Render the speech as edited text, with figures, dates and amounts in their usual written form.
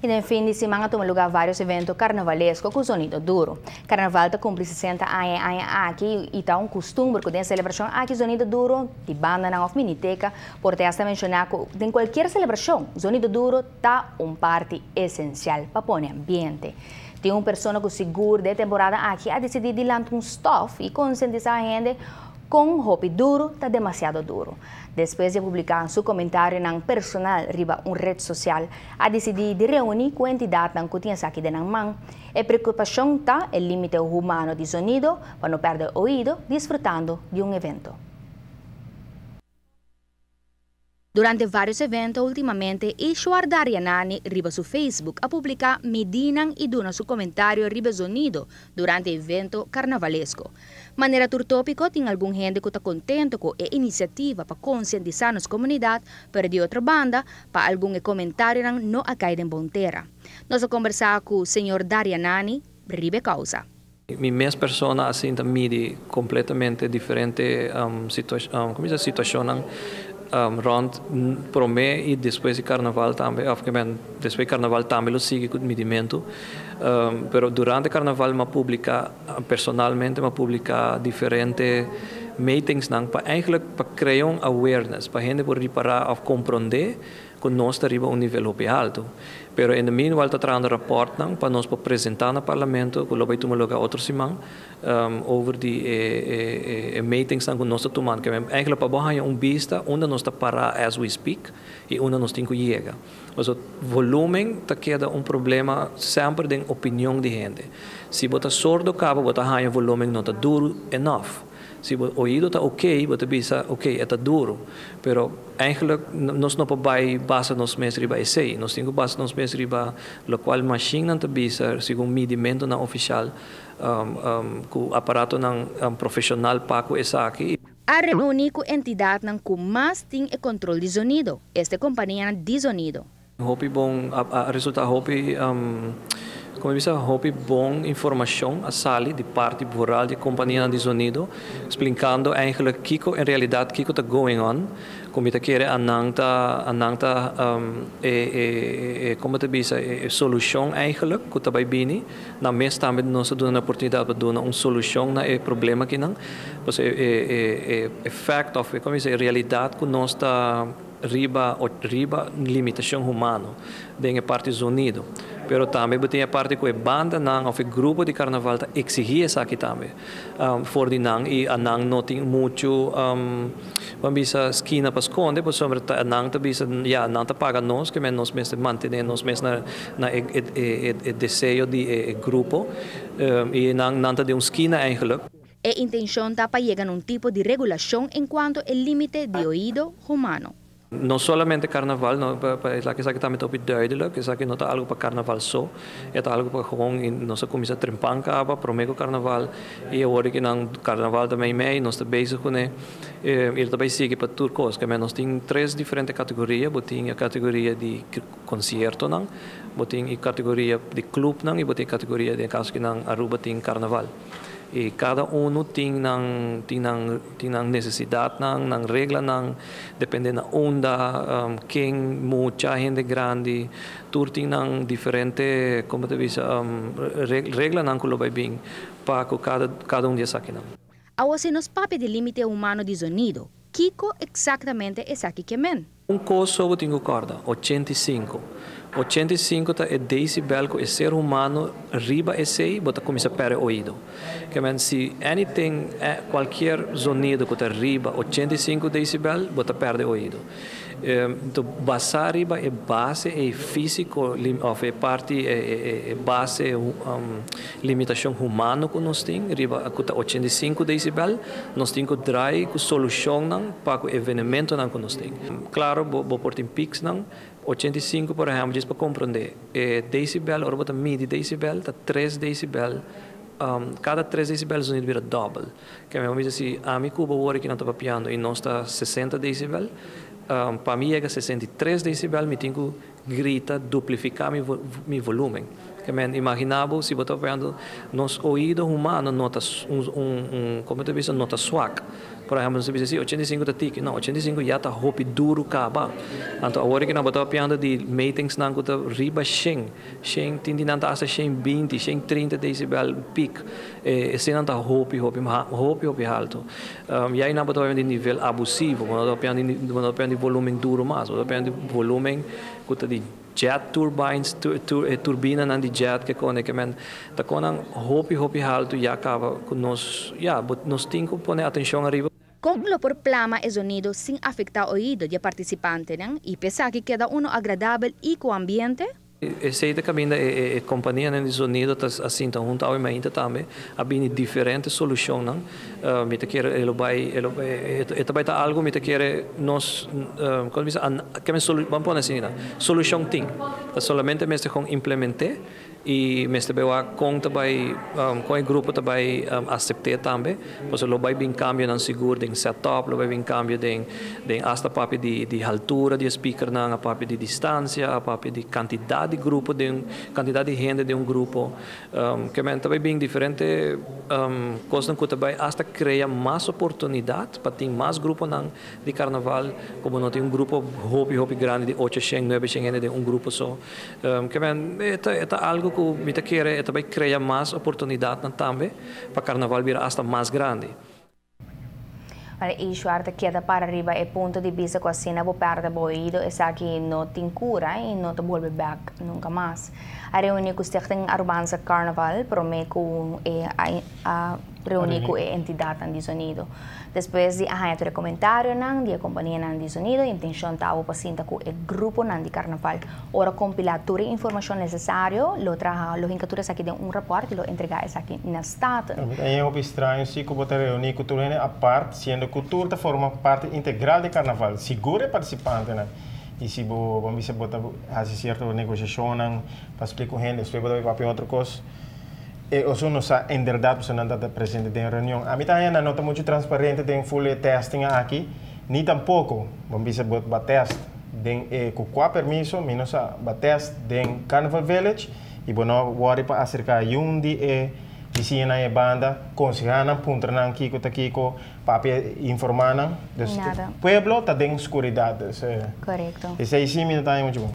Y den fin di siman a tuma lugar varios evento carnavalesco cu zonido duro. Carnaval ta cumpli 60 aña e aña aki y ta un custumber cu den celebracion aki zonido duro di bandanan of miniteca por te hasta menciona cu den cualkier celebracion zonido duro ta un parti esencial pa pone ambiente. Tin un persona cu sigur den e temporada aki a dicidi di lanta un stof y concientisa hende con hopi duro ta demasiado duro. Despues di a publica su comentarionan personal riba un red social, a dicidi di reuni cu entidadnan cu tin esaki den nan man. E preocupacion ta e limite humano di zonido pa no perde oido disfrutando di un evento. Durante varios evento ultimamente Ishwar Daryanani riba su Facebook a publica medinan y duna su comentario riba e zonido durante evento carnavalesco. Manera tur topico tin algun hende cu ta contento cu e iniciativa pa concientisa nos comunidad, pero di otro banda pa algun e comentarionan no a cay den bon tera. Nos a combersa cu señor Daryanani riba e causa. Mi mes persona a sinta midi completamente diferente situacionnan rond prome y despues di carnaval tambe, of ke men despues di carnaval tambe lo sigui cu midimento, pero durante carnaval mi a publica personalmente mi a publica diferente metingsnan pa eigenlijk pa crea un awareness pa hende por ripara of compronde cu nos ta riba un nivel hopi halto. Pero in the meanwhile ta trahando raportnan pa nos por presenta na Parlamento cu lo bay tuma lugar otro siman over di e metingsnan cu nos ta tumando. Ke eigenlijk pa bo haya un bista unda nos ta para as we speak y unda nos tin cu yega. Pasobra volumen ta keda un problema semper den opinion di hende. Si bo ta sordo caba bo ta haya volumen no ta duro enough. Si bo oido ta ok, bo ta bisa, ok, e ta duro. Pero eigenlijk nos no por bai basa nos mes riba esei. Nos tin ku basa nos mes riba lokual mashinnan ta bisa segun midimentonan ofishal ku aparatonan profeshonal pa ku esaki. A reuni ku entidatnan ku mas tin e kontrol di zonido, esta e kompanianan di zonido. Hopi bon a resulta hopi como bisa hopi bon informacion a sali di parti vooral di companianan di zonido splincando eigenlijk kico en realidad kico ta going on cu mi ta kere a nan ta a nan ta e e como ta bisa e solucion eigenlijk cu ta bay bini nan mes tambe nos ta duna nan oportunidad pa duna un solucion na e problema akinan pasobra e e e fact of como bisa e realidad cu nos ta riba riba limitashon humano den e parti zonido, pero tambe bo tin e parti ku e bandanan òf e grupo di karnaval ta eksigí esaki tambe for di nan i a nan no tin muchu ban bisa skina pa skonde pasobra ta nan ta bisa ya nan ta paga nos ke men nos mester mantené nos mes na na e e deseo di e grupo i nan nan ta den un skina eigenlik. E intencion ta pa yega na un tipo di regulacion en cuanto e limite di oido humano. No solamente carnaval, no, pa esaki esaki tambe ta hopi duidelijk, esaki no ta algo pa carnaval so, e ta algo pa gewoon y nos a cuminsa trempan caba prome cu carnaval y awor di kinan carnaval ta mei mei nos ta bezig cune y lo ta bay sigui pa tur cos, keme nos tin tres diferente categoria, bo tin e categoria di conciertonan, bo tin e categoria di clubnan y bo tin e categoria den caso kinan Aruba tin carnaval. I kada unu tin nan tin nan tin nan nesesidatnan, nan reglanan, depende na unda, ken, mucha, hende grandi, tur tin nan diferente, komo ta bisa, reglanan ku lo bai bin pa ku kada kada un di esakinan. Awor si nos papia di límite humano di zonido, kiko eksaktamente esaki ke men? Un kos so bo tin ku kòrda, 85. 85 ta e decibel ku e ser humano riba esei bo ta kuminsá pèrdè oido. Ke men si anything, kualkier zonido ku ta riba 85 decibel bo ta pèrdè oido. Enton basá riba e base ei físiko òf e parti e base limitashon humano ku nos tin riba ku ta 85 decibel, nos tin ku drai ku solushonnan pa ku evenementonan ku nos tin. Klaro bo bo por tin piksnan, 85 por ehèmpel djis pa komprondé e decibel ora bo ta midi decibel ta tres decibel kada tres decibel zonido bira dòbel. Ke mi a bisa si ami ku bo wor aki nan ta papiando i nos ta 60 decibel, pa mi yega 63 decibel mi tin ku grita duplifiká mi mi volumen. Ke men imaginá bo si bo ta papiando nos oido humano no ta un un un komo ta bisa no ta swak. Por ehempel, nos bisa 85 ta tiki, no, 85 ya ta hopi duro caba. Anto awor cu nan ta papiando di metings nan cu ta riba 100, 100 tin di nan ta hasta 120, 130 decibel peak. Esey nan ta hopi hopi hopi hopi halto. Y ey nan ta di nivel abusivo, bo no ta papiando di volumen duro mas, bo ta papiando di volumen cu ta di jet turbines, turbina nan di jet cu con cu men ta con hopi hopi halto ya caba cu nos, ya, nos tin cu pone atencion ariba. Con lo por plama e sonido sin afecta oido di participante, no? Y pensa cu keda uno agradabel y cu ambiente? Esey ta caminda e compania di sonido ta asina ta hunto ainda tambe a bini diferente solucion, no? Mi ta kere e bay e tambe ta algo, mi ta kere nos con bisa cu ban pone asina, solucion tin, ta solamente mester con implementa y mester bay con tambe con e grupo tambe acepta tambe, pues lo bay bin cambio nan sigur den setup, lo bay bin cambio den hasta papia di altura di speaker nan, a papia di distancia, a papia di cantidad di grupo, di cantidad di hende den un grupo, cu men tambe bin diferente cos cu tambe hasta crea mas oportunidad pa tin mas grupo nan di carnaval, como no tin un grupo hopi hopi grandi di 800, 900 hende den un grupo so, cu men ta algo cu mi ta kere tambe crea mas oportunidad nan tambe pa carnaval bira hasta mas grandi. E ta keda para riba e punto di bista cu asina bo perde bo oido, esaki no tin cura y no ta bolbe back nunca mas. A reuni cu Stichting Arubaanse Carnaval, prome cu a reuni cu e entidad di sonido. Despues di a haya comentario nan di compania nan di sonido, intencion ta pa sinta cu e grupo nan di carnaval. Ora compila tur e informacion necesario, lo traha, lo hinca tur esaki den un rapport y lo entrega esaki na Staten. E ta straño si cu bo ta reuni cu tur apart, siendo cu tur ta forma parti integral di carnaval. Sigur e participante, no? Y si bo, ban bisa, bo ta haci cierto negociacion pa splica hende, despues bo ta otro cos. E o no sa, en berdad, bo no ta presente den reunion. Ami tambe no ta mucho transparente den full testing aki, ni tampoco, ban bisa, bo test den cu cua permiso, mi no sa, bo test den Carnival Village y bo no worry pa acerca un di e bisiña na e banda, conseha nan, puntra nan kiko ta kiko, papia, informa nan. Nada. Pueblo ta den oscuridad. Corecto. Esey si mi no ta mucho bon.